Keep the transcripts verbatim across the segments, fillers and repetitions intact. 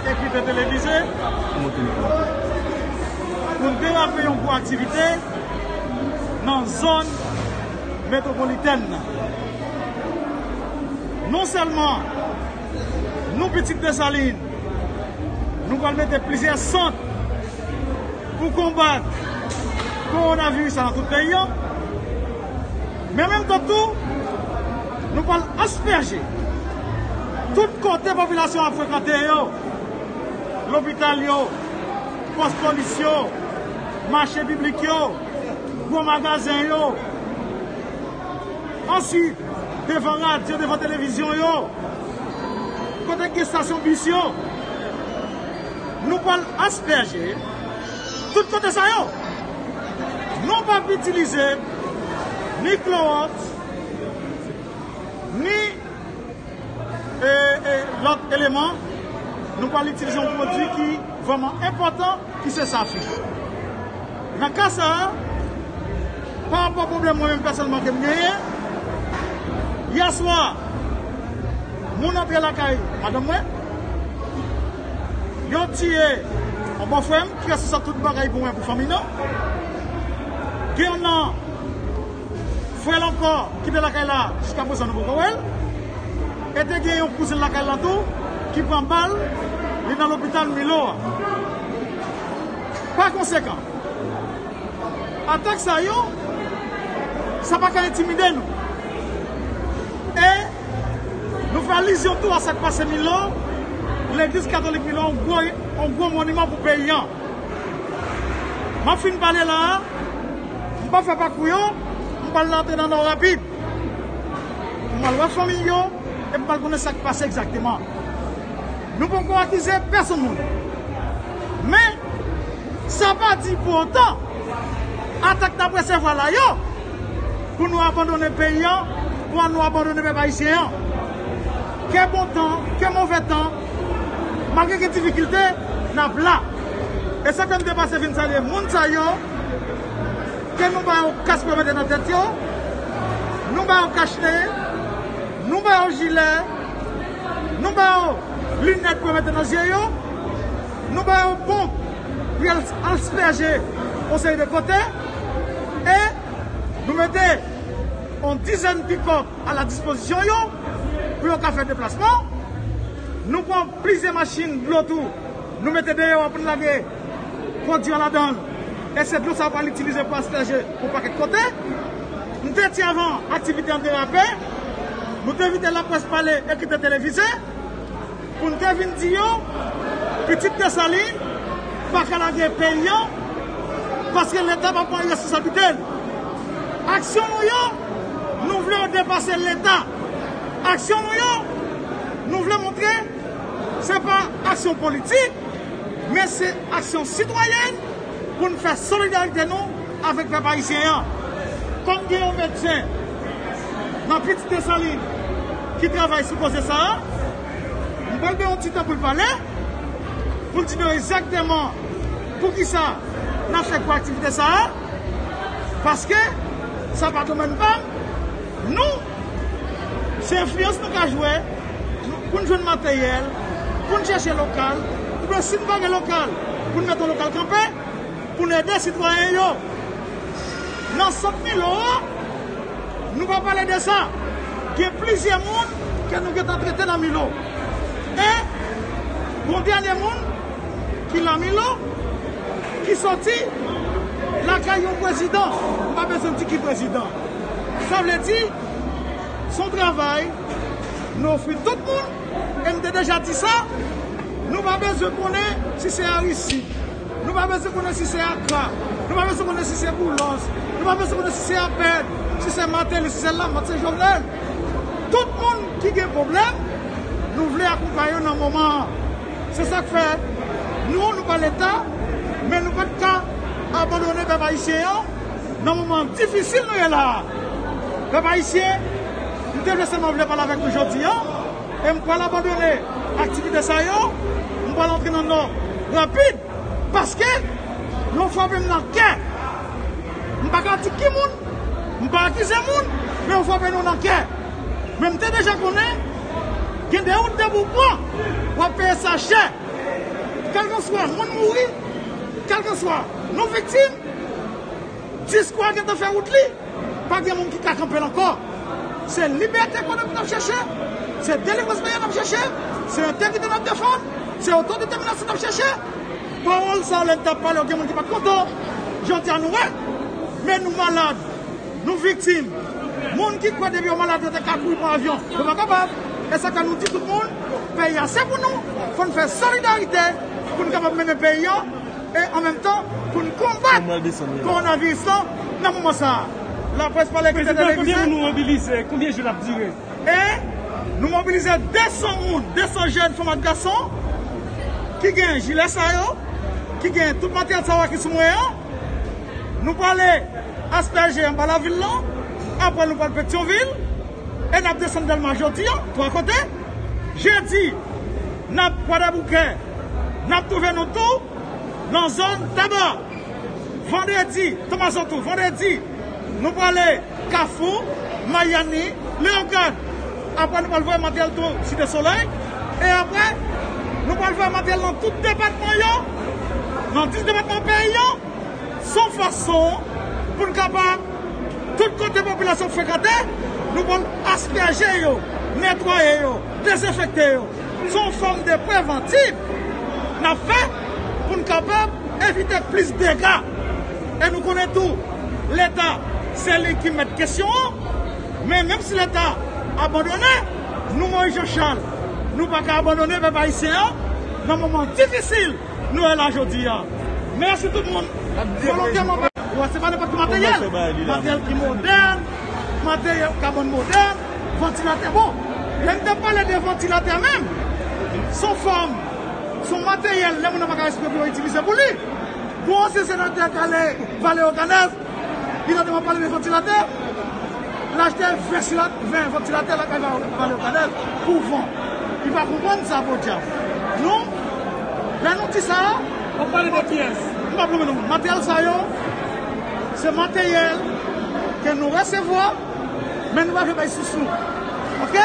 Ekriven televize pou n derape yon gwo aktivite nan zòn metwopolitèn nan. Non sèlman nou, Pitit Desalin, nou pral mete plizyè sant pou konbat kowonaviris la nan tout peyi an. Men menm tan tou, nou pral aspèje tout kote popilasyon ap frekante yo, lopital yo, pòs polis yo, mache piblik yo, gwo magazen yo. Answit, devan radyo, devan televizyon yo, kote k gen estasyon bis yo, nou pral aspèje tout kote sa yo. Nou p ap itilize ni klowòks, ni e, e, lòt eleman, nou pral itilize yon pwodui ki vrèman enpòtan, ki se safi. Nan ka sa a, pa rapò pwoblèm mwen menm pèsonèlman ke m genyen, yè swa, moun antre lakay madanm mwen, yo tiye yon bòfrè m ki responsab tout bagay pou mwen, pou fanmi nan. Gen yon nan frè l ankò ki te lakay la, jiskaprezan nou poko wè l. E te gen yon kouzen lakay la tou ki pran bal, li nan lopital Milo a. Pa konsekan, atak sa yo, sa pa ka entimide nou. E nou fè alizyon tou a sa k pase Milo, legliz katolik Milo, yon gwo, yon gwo moniman pou peyi an. M ap fin pale la a, m p ap fè pakou yo, m pral antre nan nò rapid. M pral wè fanmi yo, e m pral konnen sa k pase egzakteman. Nou poko akize pèsonn moun. Men, sa pa di pou otan, atak n ap resevwa la yo, pou nou abandone peyi an, pou nou abandone pèp ayisyen an. Ke bon tan, ke move tan, malgre gen difikilte, n ap la. E sa fè m te pase vin salye moun sa yo, ke nou ba yo kas pou yo mete nan tèt yo, nou ba yo kachne, nou ba yo jilè, nou ba yo linèt pou yo mete nan zye yo, nou ba yo ponp pou y al, al aspèje yon seri de kote, e nou mete yon dizèn pikòp a la dispozisyon yo, pou yo ka fè deplasman. Nou pran plizyè machin dlo tou, nou mete deyò a pou n lage pwodui an ladan l. E se dlo sa a pral itilize pou aspèje yon pakèt kote. M te di avan aktivite an derape, nou te envite laprès pale, ekri te televize, pou n te vin di yo, Pitit Desalin pa ka lage peyi an, paske Leta pa pran responsablite l. Aksyon nou yo, nou vle yo depase Leta. Aksyon nou yo, nou vle montre se pa aksyon politik, men se aksyon sitwayèn pou n fè solidarite nou avèk pèp ayisyen an. Kòm gen yon medsen nan Pitit Desalin ki travay sou koze sa a, m pral gen yon ti tan pou l pale, pou l di nou egzakteman poukisa n ap fè gwo aktivite sa a, paske sa pa domèn pa m. Nou, se enfliyans nou ka jwe pou n jwenn materyèl, pou n chèche lokal, oubyen si n pa gen lokal, pou n mete yon lokal kanpe, pou n ede sitwayen yo. Nan sant Milo a, nou pa pale de sa. Gen plizyè moun ke nou gentan trete nan Milo. E yon dènye moun ki nan Milo, ki soti lakay yon prezidan. M pa bezwen di ki prezidan. Sa vle di, se yon travay nou ofri tout moun. E m te deja di sa, nou pa bezwen konnen si se Aristide, nou pa bezwen konnen si se Akra, nou pa bezwen konnen si se Boulos, nou pa bezwen konnen si se Abed, si se Martelly, si se Lamothe, se Jovenel. Tout moun ki gen pwoblèm, nou vle akonpaye yo nan moman an. Se sa k fè nou, nou pa Leta, men nou pa t ka abandone pèp ayisyen an nan moman difisil nou ye la a. Pèp ayisyen, m te jesèman vle pale avèk nou jodi an, e m pral abandone aktivite sa yo, m pral antre nan nò rapid, paske yo frape m nan kè. M pa ka di ki moun, m pa akize moun, men yo frape nou nan kè. Men m te deja konnen, gen de wout de pou pran, w ap peye sa chè. Kèlkanswa moun mouri, kèlkanswa nou viktim, diskou a gentan fè wout li. Pa gen moun ki ka kanpe l ankò. Se libète ekonomik n ap chèche, se delivrans peyi a n ap chèche, se entegrite n ap defann, se otodetèminasyon n ap chèche. Pawòl sa yo, lè n t ap pale yo, gen moun ki pa t kontan. Jodi a, nou wè. Men nou malad, nou viktim. Moun ki kwè depi yo malad, yo te ka kouri pran avyon. Yo pa kapab. E sa k fè nou di tout moun, peyi a se pou nou. Fò n fè solidarite pou n kapab mennen peyi a. E an menm tan, pou n konbat kowonaviris lan nan moman sa a. Laprès pale ki te televize. Prezidan, konbyen moun nou mobilize? Konbyen jou l ap dire? E nou mobilize de san moun, de san jèn fanm ak gason ki gen jilè sa yo, ki gen tout materyèl sa yo ki sou mwen an. Nou prale aspèje anba lavil lan, apre nou pral Petyonvil, e n ap desann Dèlma jodi a, twa kote. Jedi, n ap Kwadèboukè, n ap twouve nou tou nan zòn Taba. Vandredi, Tomazo tou, vandredi, nou prale Kafou, Mayani, Leyogàn. Apre, nou pral voye materyèl tou Site Solèy. E apre, nou pral voye materyèl nan tout depatman yo, nan dis depatman peyi yo. Se yon fason pou n kapab, tout kote popilasyon frekante, nou pral aspèje yo, netwaye yo, dezenfekte yo. Se yon fòm de prevantiv n ap fè pou n kapab evite plis dega. E nou konnen tou, Leta, se li ki mèt kesyon an. Men menm si Leta abandone, nou, Moïse Jean Charles, nou pa ka abandone pèp ayisyen an nan moman difisil nou ye la jodi a. Mèsi tout moun. Volontèman, wè, se pa nenpòt ki materyèl. Materyèl ki modèn, materyèl kabòn modèn, vantilatè. Bon, lè n te pale de vantilatè menm, se yon fòm, se yon materyèl lè moun nan pa ka respire pou yo itilize pou li. Pou yon ansyen senatè k ale Vale Okanèz, li tande m ap pale de vantilatè, l achte ven sila-, ven vantilatè lakay Vale Okanèz pou van. Li pa konprann sa, podyab. Nou, lè nou di sa, w ap pale de kiyès? M p ap nonmen non. Materyèl sa yo, se materyèl ke nou resevwa, men nou pa vle bay sousou. Oke?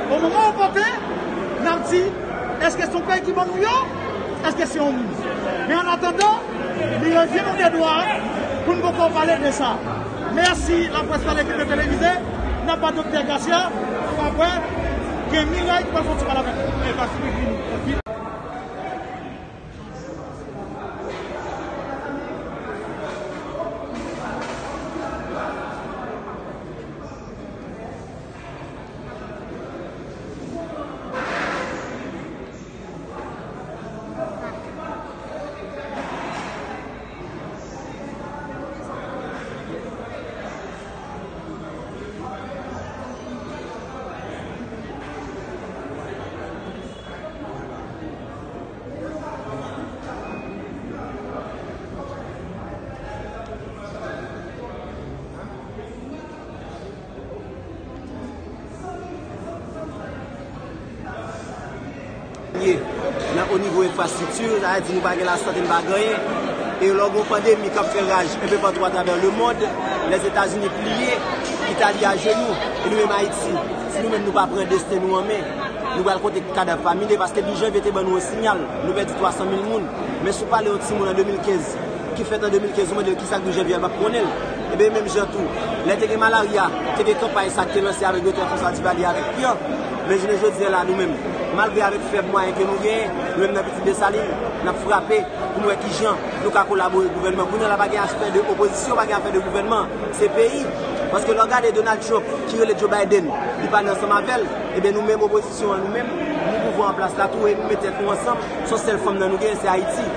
O moman opòten, n ap di, èske se yon peyi ki ban nou yo? Èske se yon moun? Men an atandan, li revyen nou de dwa pou n poko pale de sa. Mèsi, laprès pale ki te televize. N ap ba Doktè Garcia, apre, gen Miray ki pral fè yon ti pale avèk nou. Nan o nivo enfrastrikti, sa vle di nou pa gen lasante, nou pa gen anyen. E lè w gen yon pandemi k ap fè raj enpe patou atravè lemonn, Lèzetazini pliye, Itali ajenou, e nou menm Ayiti, si nou menm nou pa pran desten nou an men, nou pral kote kadav pa mile, paske douz janvye te ban nou yon siyal, nou pèdi twa san mil moun. Men si w pale yon timoun an de mil kenz, ki fèt an de mil kenz, ou mande l kisa k douz janvye a, l p ap konnen l. Ebyen, menm jan tou, lè te gen malarya, te gen kanpay sa k te lanse avèk Doktè François Duvalier avèk Pierre. Men jounen jodi a la, nou menm, malgre avèk fèb mwayen ke nou genyen, nou menm nan Pitit Desalin, n ap frape pou n wè kijan nou ka kolabore gouvènman. Kounye a la, pa gen aspè de opozisyon, pa gen afè de gouvènman, se peyi. Paske lè w gade Donald Trump, ki rele Joe Biden, li pale ansanm avè l, ebyen, nou menm opozisyon an, nou menm, nou pouvwa an plas la tou, e nou met tèt nou ansanm, se yon sèl fanm nan nou genyen, se Ayiti.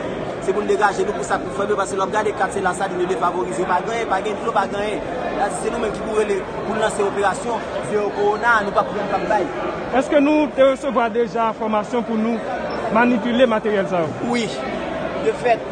Se pou n degaje nou pou sa pou fèb yo, paske lè w ap gade kat, se Lasalin yo defavorize, yo pa gen anyen, pa gen dlo, pa gen anyen. La, se nou menm ki pou rele, pou n lanse operasyon zewo kowona, nou p ap pran, n p ap bay. Èske nou te resevwa deja enfòmasyon pou nou manipile materyèl sa yo? Wi. De fèt,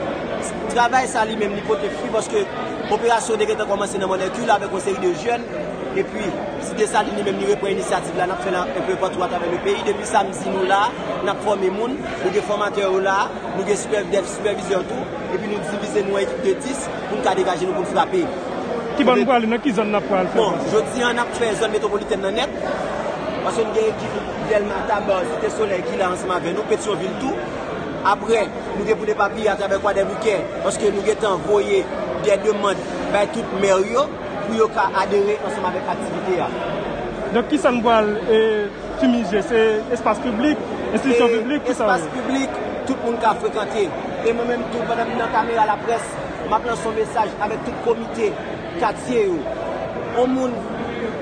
travay sa li menm, li pote fwi, paske operasyon te gentan kòmanse nan Mòn Èkil avèk yon seri de jèn. Epi, si Desalin li menm li repran inisyativ la, n ap fè l enpe patou atravè le peyi. Depi samdi, nou la, n ap fòme moun, nou gen fòmatè yo la, nou gen sipè-, dèf sipèvizè tou, epi nou divize nou an ekip de dis pou n ka degaje nou pou n frape. Ki bò nou prale, nan ki zòn n ap pral fè? Bon, jodi a, n ap fè zòn metwopolitèn nan nèt, paske nou gen ekip Dèlma, Taba, Site Solèy ki la ansanm avè nou, Petyonvil tou. Apre, nou gen pou depapiye atravè Kwadèboukè, paske nou gentan voye de demann bay tout mè yo pou yo ka adere ansanm avèk aktivite a. Donk, kisa n pral, e, fimize? Se espas piblik, enstitisyon piblik, kisa? Espas piblik, tout moun ka frekante. E mwen menm tou, pandan m nan kamera laprès, m ap lanse yon mesaj avèk tout komite katye yo. Yon moun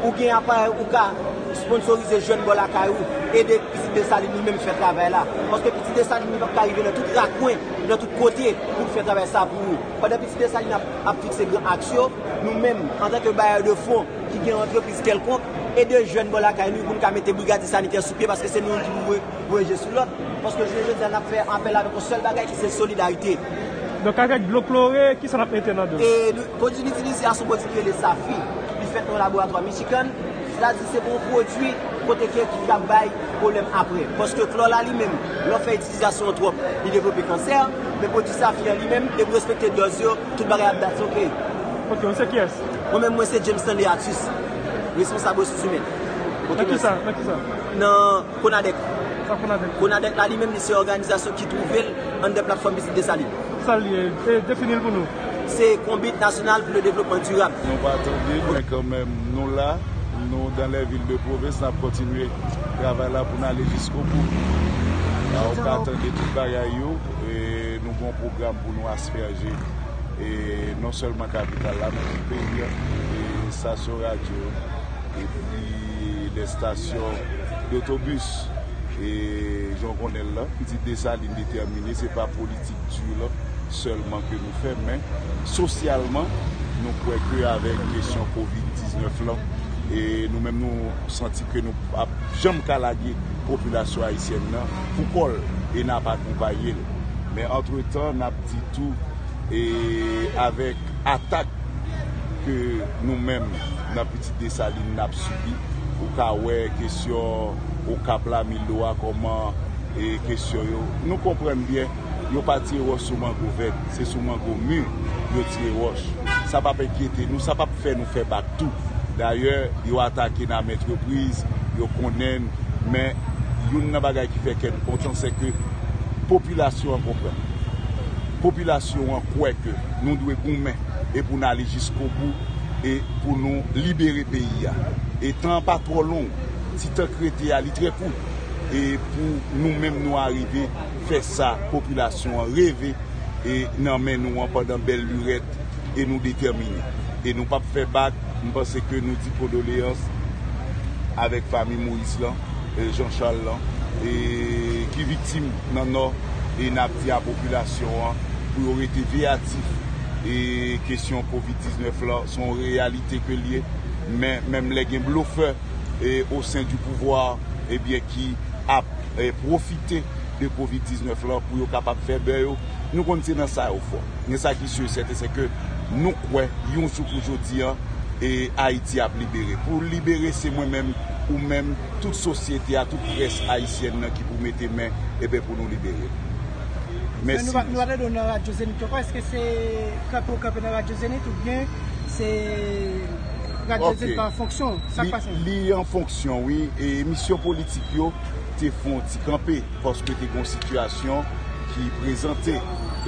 ou gen aparèy ou ka sponsorize jèn bò lakay ou, ede Pitit Desalin li menm fè travay la. Paske Pitit Desalin li p ap ka rive nan tout rakwen, nan tout kote pou l fè travay sa pou ou. Pandan Pitit Desalin ap, ap fikse gran aks yo, nou menm, antanke bayè de fon ki gen antrepriz kèlkonk, ede jèn bò lakay nou pou n ka mete brigadi sanitè sou pye, paske se nou youn ki pou voye je sou lòt. Paske jounen jodi a, n ap fè apèl avèk yon sèl bagay ki se solidarite. Donk, avèk dlo klore, kisa n ap mete nan dlo? E nou, pwodui n itilize a se yon pwodui ki rele Safi. Li fèt nan laboratwa Michigan. Sètadi se pa yon pwodui kote ke ki ka bay pwoblèm apre. Paske klò la li menm, lè w fè itilizasyon an twòp, li devlope kansè. Men pwodui Safi an li menm, depi w respekte dòz yo, tout bagay ap dat, ok. Ok, ou se kiyès? Mwen menm, mwen se James Stanley Artus, responsab resous imèn. Ok, mèsi. Nan kisa? Nan Konadèk. Sa Konadèk? Konadèk la li menm, li se òganizasyon ki twouve l anndan platfòm Pitit Desalin. Sa l ye? E, defini l pou nou. Se Konbit Nasyonal pou le Devlopman Dirab. Nou pa tande, men kanmenm, nou la, nou dans les villes de province, n ap kontinye travay la pou n ale jiskobou. A, ou ka tande tout bagay yo, e nou gen yon pwogram pou nou aspèje, e non sèlman kapital la, men tout peyi a, e estasyon radyo, epi lè estasyon dotobis. E jan w konnen l lan, Pitit Desalin detèmine, se pa politik di lan sèlman ke nou fè, men sosyalman, nou kwè ke avèk kesyon kovid diznèf lan, e nou menm nou santi ke nou p ap janm ka lage popilasyon ayisyèn nan pou kò l, e n ap akonpaye l. Men antretan, n ap di tou, e avèk atak ke nou menm nan Pitit Desalin n ap sibi. Ou ka wè kesyon Okap la, Mil Dola, kòman, e, kesyon yo. Nou konprann byen, yo pa tire wòch sou mango vèt, se sou mango mi yo tire wòch. Sa p ap enkyete nou, sa p ap fè nou fè bak tou. Dayè, yo atake n a maintes reprises, yo konnen n, men youn nan bagay ki fè kè n kontan, se ke popilasyon an konprann. Popilasyon an kwè ke nou dwe goumen e pou n ale jiskobou e pou nou libere peyi a. E tan an pa twò long, ti tan k rete a, li trè kout. E pou nou menm nou arive fè sa popilasyon an reve e nan men nou an pandan bèl lirèt, e nou detèmine. E nou p ap fè bak, m panse ke nou di kondoleyans avèk fanmi Moyiz lan, e, Jean Charles lan, e, ki viktim nan Nò, e n ap di a popilasyon an pou yo rete veyatif. E kesyon kovid diznèf lan, se yon reyalite ke l ye, men menm lè gen blofè, e, o sen di pouvwa, ebyen, ki ap, e, pwofite de kovid diznèf lan pou yo kapab fè bè yo, nou konn se nan sa yo fò. Men sa ki si e sèten, se ke nou kwè, yon jou pou jodi an, e Ayiti ap libere. Pou libere, se mwen menm, ou menm, tout sosyete a, tout près ayisyèn nan ki pou mete men, ebyen, pou nou libere. Men nou pa, mèsi. Nou pa tande w nan Radyo Zenith ankò. Èske se kanpe w kanpe nan Radyo Zenith oubyen se Radyo Zenith pa an fonksyon? Sa k pase? Li an fonksyon, wi. E misyon politik yo te fè yon ti kanpe, paske te gen yon sitiyasyon ki prezante,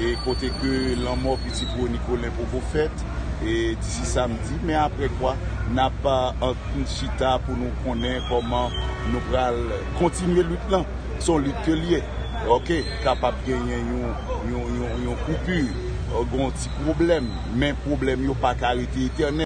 e kote ke lanmò pitit Rony Colin poko fèt, e disi samdi, men apre kwa, n ap, a, chita pou nou konnen kòman nou pral kontinye lit lan. Se yon lit ke l ye. Ok, kapab genyen yon, yon, yon, yon koupi, e, gen yon ti pwoblèm, men pwoblèm yo pa ka rete etènèl.